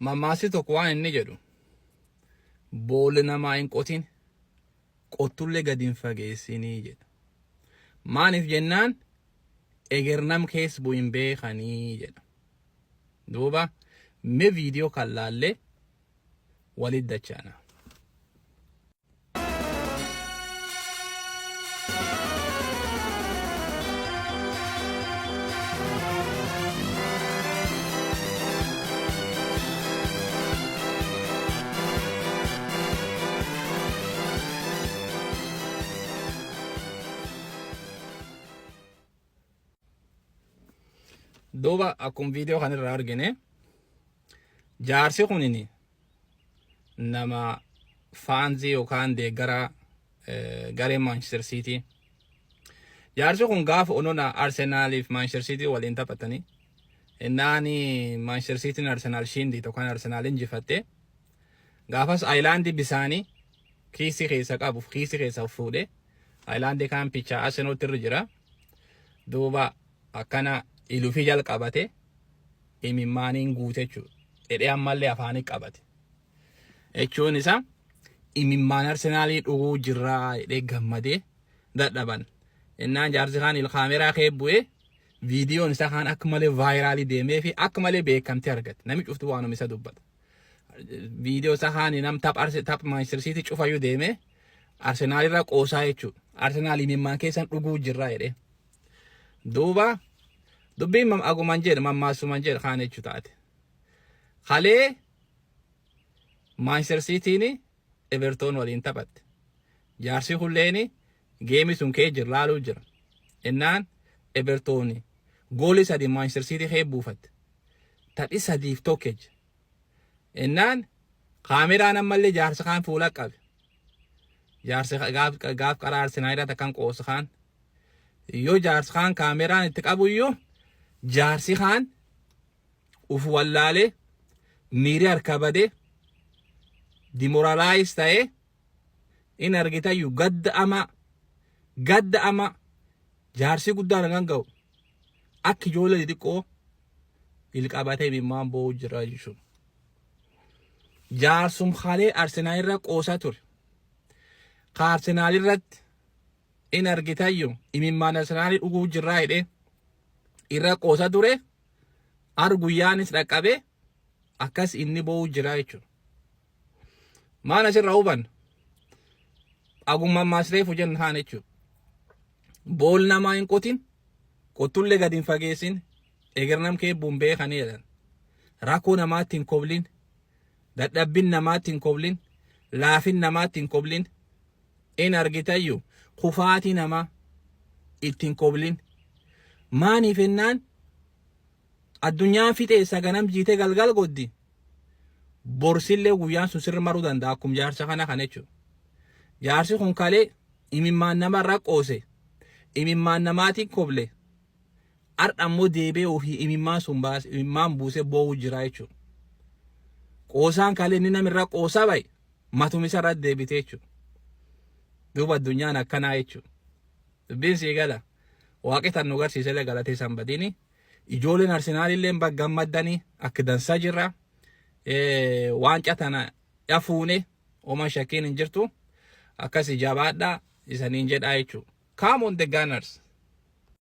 Mammaassi tokko waan inni jedhu boolla namaa hin qotin qottullee gadi hin fageessinii jedha. Maaniif jennaan eger nam keessa bu'u hin beekanii jedha. Duuba mee viidiyoo kan laallee walit dachaana. Duuba akkuma viidiyoo kanarraa argine jaarsi kunin nama faansii yookaan deeggaraa garee Manchester City. Jaarsi kun gaafa onona Arsenaaliif Manchester City waliin taphatanii innaan Manchester Cityn Arsenaal shiindii yookaan Arsenaal injifatte gaafas aayilaandii bisaanii kiisii keessa qabu kiisii keessa fuudhe aayilaandii kaan pichaa Arsenaltti irra jira. Duuba akkana ilufii jalqabate imimmaaniin guute jechuudha. Hidhee ammallee afaanii qabate. Jechuun isaa imimmaan Arsenaalii dhuguu jirraa hidhee gammadee dadhaban. Innaan jaarsi kaan ilkaameraa kee bu'ee viidiyoon isaa kaan akka malee vaayiraalii deemee fi akka malee beekamtii argate. Namni cufti waanuma isa dubbata. Viidiyoo isaa kaan nam tapha Manchester City cufayyuu deemee Arsenaal irra qoosaa jechuudha. Arsenaal imimmaan keessan dhuguu jirraa jedhee. Duuba dubbiin aguman jedhe mammaasuman jedhe kaan jechuu taate. Kalee Manchester Cityin Everton waliin taphatte. Jaarsi kulleeni geemii sun kee jira laaluu jira. Innaan Everton goolii 3 Manchester City kee buufatte. Taphi 3-1. Innaan kaameraan ammallee jaarsa kaan fuula qabe. Jaarsi gaaf qaraa Arsenaal irratti akkan qoosa kaan. Yoo jaarsi kaan kaameraan itti qabu iyyuu jaarsi kaan uf wallaalee miiri harka badee dimoralaayis ta'ee in argitayyu gadda amaa gadda amaa jaarsi guddaan hangan ga'u akka ijoollee xixiqqoo ilqabatee imimmaan boo'u jira jechuudha. Jaarsum kalee Arsenaal irra qoosaa ture. Ka Arsenaal irratti in argitayyu imimmaan Arsenaalii dhuguu jirraa jedhee irra qoosa ture. Ar guyyaanis dhaqqabee akkas inni boo'u jira jechuudha. Maan asirraa hubanna? Agummaan maasreefu jenna haan jechuudha. Bool namaa hin qotin, qottullee gadi hin fageessin, eger nam kee buun beekanii jedhan. Rakkoo namaatti hin koblin, dadhabbin namaatti hin koblin, laafin namaatti hin koblin, in argitayyu kufaatii namaa itti hin koblin. Maaniif ennaan addunyaan fixeessa ganam jiitee galgal goddi. Borsillee guyyaan sun sirri maruu danda'a akkuma jaarsa kana kana jechuudha. Jaarsi kun kalee imimmaan namarra qoose, imimmaan namaatiin koble, har'a ammoo deebi'ee ofii imimmaan sun baase, imimmaan buusee boo'uu jira jechuudha. Qoosaan kalee inni namirra qoosaa bahe matuma isa irratti deebite jechuudha. Duuba addunyaan akkanaa jechuudha. Dubbiin sii gala. Waaqi tan nu garsiisellee galatee san badini. Ijoolleen Arsenaalillee bag gammaddanii akka dansaa jirra. Waancaa tana yafuune oma shakkiin hin jirtu. Akkasi jabaadhaa isaniin jedhaa jechuudha. Come on the Gunners.